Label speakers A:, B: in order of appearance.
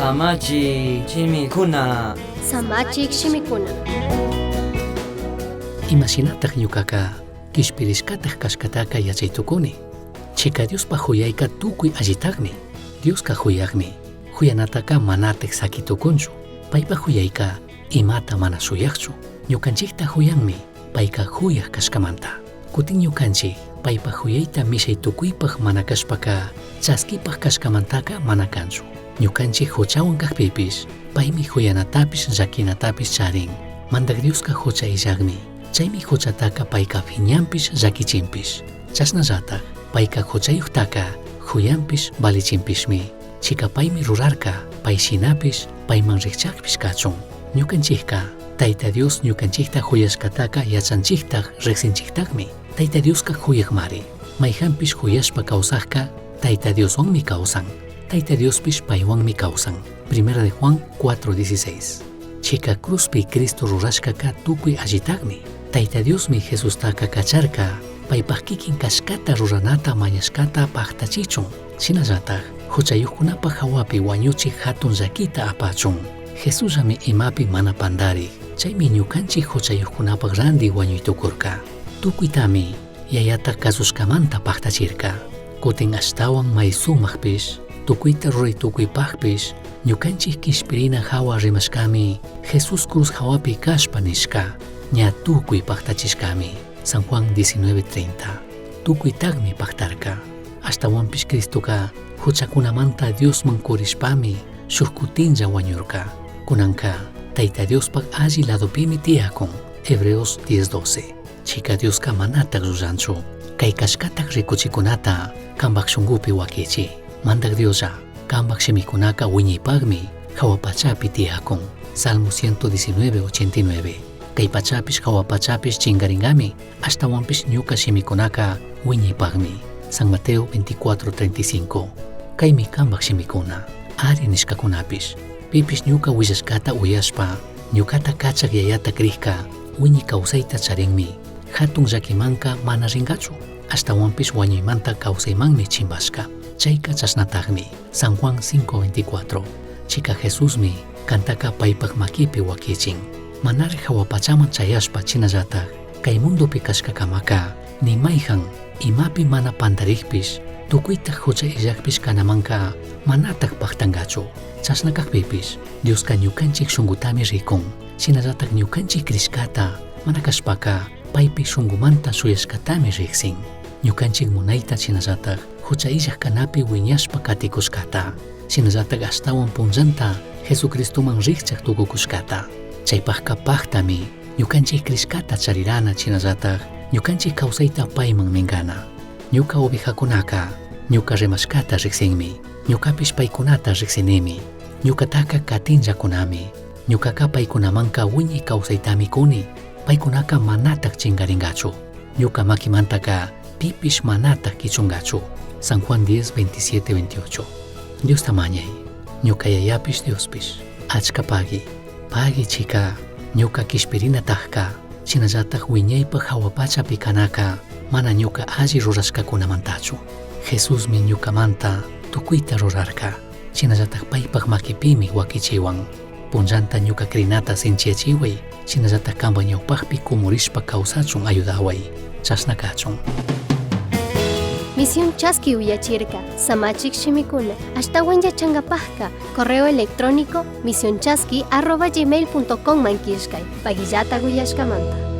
A: Samachik shimikuna.
B: Samachik shimikuna.
C: Ima shinataj ñucaca quishpirishcataj cashcataca yachai tucuni. Chica Diospaj juyaica tucui allitajmi. Diosca juyajmi. Juyanataca manataj saqui tucunchu. Paipaj juyaica imata mana shuyajchu. Ñucanchijta juyanmi, paica juyaj cashcamanta. Cutin ñucanchij paipaj juyaita mishai tucuipaj mana cashpaca chasquipaj cashcamantaca mana canchu. Ñucanchij juchahuan cajpipish paimi juyanatapish llaquinatapish charin. Mandaj Diosca jucha illajmi. Chaimi juchataca paica fiñanpish llaquichinpish. Chashnallataj paica juchayujtaca juyanpish valichinpishmi. Chica paimi rurarca, pai shinapish paiman rijchajpish cachun. Ñucanchijca Taita Dios ñucanchijta juyashcataca yachanchijtaj rijsinchijtajmi. Taita Diosca juyajmari. Maijanpish juyashpa causajca Taita Dioshuanmi causan. Taita Diospish paihuanmi causan. Primera de Juan 4:16. Chica cruzpi Cristo rurashcaca tucui allitajmi. Taita Diosmi Jesustaca cacharca, paipaj kikin cashcata ruranata mañashcata pajtachichun. Shinallataj juchayujcunapaj jahuapi huañuchij jatun llaquita apachun. Jesusllami imapi mana pandarij. Chaimi ñucanchij juchayujcunapaj randi huañui tucurca. Tucuitami yayata cazushcamanta pajtachirca. Cutin ashtahuan mai sumajpish, tucuita rurai tucuipajpish, ñucanchij quishpirina jahua rimashcami Jesús cruz jahuapi cashpa nishca, ña tucui pajtachishcami. San Juan 19:30. Tucuitajmi pajtarca. Ashtahuanpish Cristoca juchacunamanta Diosman curishpami shuj cutinlla huañurca. Cunanca Taita Diospaj alli ladopimi tiyacun. Hebreos 10:12. Chica Diosca manataj llullanchu. Cai cashcataj ricuchicunata cambaj shungupi huaquichi. Mandaj Dioslla, cambaj shimicunaca huiñaipajmi jahua pachapi tiyacun. Salmo 119, 89. Cai pachapish jahua pachapish chingaringami, ashtahuanpish ñuca shimicunaca huiñaipajmi. San Mateo 24:35. Caimi cambaj shimicuna, ari nishcacunapish. Pipish ñuca huillashcata uyashpa, ñucata cachaj yayata crijca, huiñi causaita charinmi. Jatun llaquimanca mana ringachu, ashtahuanpish huañuimanta causaimanmi chimbashca. Chaica chashnatajmi. San Juan 5:24. Chica Jesusmi cantaca paipaj maquipi huaquichin. Manari jahua pachaman chayashpa chinallataj, cai mundopi cashcacamaca, ni maijan imapi mana pandarijpish, tucuitaj jucha illajpish canamanca manataj pajtangachu. Chashna cajpipish, Diosca ñucanchij shungutami ricun. Shinallataj ñucanchij crishcata, mana cashpaca, paipi shungumanta shuyashcatami rijsin. Ñucanchij munaita shinallataj jucha illaj canapi huiñashpa caticushcata. Shinallataj ashtahuan punllanta Jesucristoman rijchaj tucucushcata. Chaipajca pajtami ñucanchij crishcata charirana shinallataj ñucanchij causaita paiman mingana. Ñuca ovejacunaca ñuca rimashcata rijsinmi, ñucapish paicunata rijsinimi, ñucataca catinllacunami, ñucaca paicunamanca huiñai causaitami cuni, paicunaca manataj chingaringachu, ñuca maquimantaca pipish manataj quichungachu. San Juan 10, 27, 28. Diosta mañai, ñuca yayapish Diospish, achca pagui, pagui chica, ñuca quishpirinatajca, shinallataj huiñaipaj jahua pachapi canaca, mana ñuca alli rurashcacunamantachu. Jesusmi ñucamanta tucuita rurarca, shinallataj paipaj maquipimi huaquichihuan. Punllanta ñuca crinata sinchiyachihuay, shinallataj camba ñaupajpi cumurishpa causachun ayudahuay, chashna cachun.
B: Misión Chaski uyachirka, samachik shimikuna, ashtawan yachangapajka, correo electrónico misionchaski arroba gmail punto com man killkay, pagillata uyashkamanta.